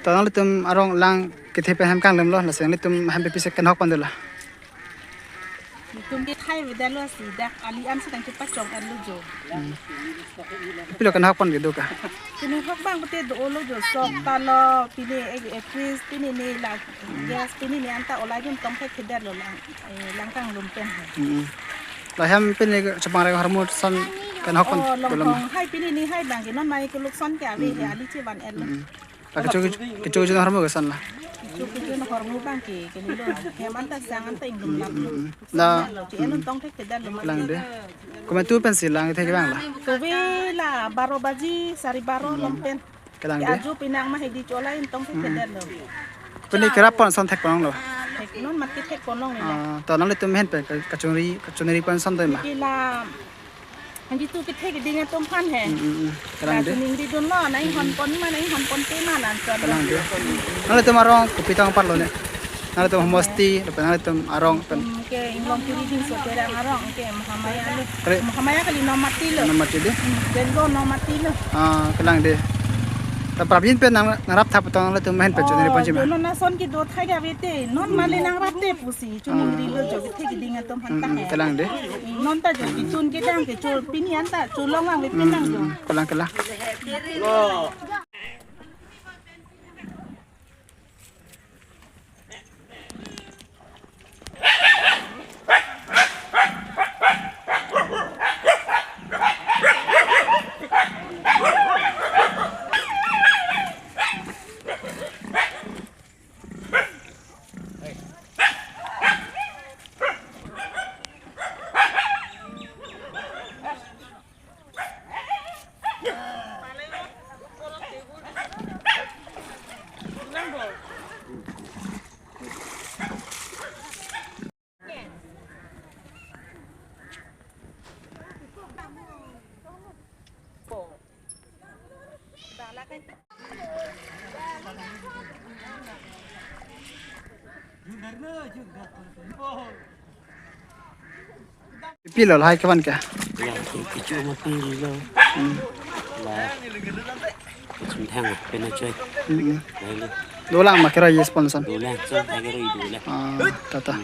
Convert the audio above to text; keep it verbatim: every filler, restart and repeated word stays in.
To nanglitum arong lang kethe pen hem kanglemlo, lasi nanglitum hem pipi se kenhok pon dolo. Itum ke thai vedetlo si dak ali an si tang chepachong an lo jo. Hmm. Pilo kenhok pon kedo ka? Kenhok abang pute do lo jo, sok ta lo, pine ek, ekris, pine ne la, gas, pine ne anta ola jun tong thek thedet lo lang, eh, lang kanglum pen. Hmm. La hem pine chepang reng hormu ason kenhok pon Oh, dolo ma? Longkhong hai pine ne hai abang ke non mai keluk ason ke ave he Hmm. ali chevan el lo. Hmm. La kecho kecho kecho hormu ke ason la. Kecho kecho hormu abang ke, ke ni lo. Hem anta sang anta ingdum lam. Hmm. La Lo, ti enun tong thek thedet lo ma. Kelang dei. Komantu pensi lang thek abang la? Kave la baro baji, sari baro Hmm. lom pen. Kelang Ke dei. Ajo pinang ma hedi chola in tong thek Hmm. thedet lo. Pini kerap pon ason thek pon lo. Thek non mati thek pon long ni la. Ah, to nanglitum hen pen ke-, kachongri, kachongri pon ason dei ma? Ke la Anji tu kethe keding atum aphan he. Hmm, hmm, hmm. Kelang dei. Kachoningri dun lo, nai hon pon ma, nai hon pon te ma, lan son. Kelang dei. Nanglitum arong kopi tong apar lo ne? Nanglitum homosti, lapen nanglitum arong pen. Hmm, ke Inglongpuri Dingso Terang arong, ke Mahamaya lo. Kali. Mahamaya kali, Nomati lo. Nomati dei. Hmm, Bengo Nomati lo. Ah, kelang dei. Ta prapjin pen nang, nangrap thap tong nanglitum hen pen choningri ponji ma? Oh, non ason kedo thai ke ave te. Non male nangrap te pusi. Choningri lo jo kethe keding atum aphan Hmm, ta hmm, he. Kelang dei. Non ta jo kitun kedang ke chol pini anta cholong ang le Hmm, pinang jo. Hmm, kelang, kelang. Pilo lahai kevan ke? Ya, ke-, kecho mati lo. Hmm. La, kechun thang, pena choi. Hmm, hmm. Lahai lo. Dolang ma kira yes ponson. Dolang, so, agar i dolang. Ah, tata.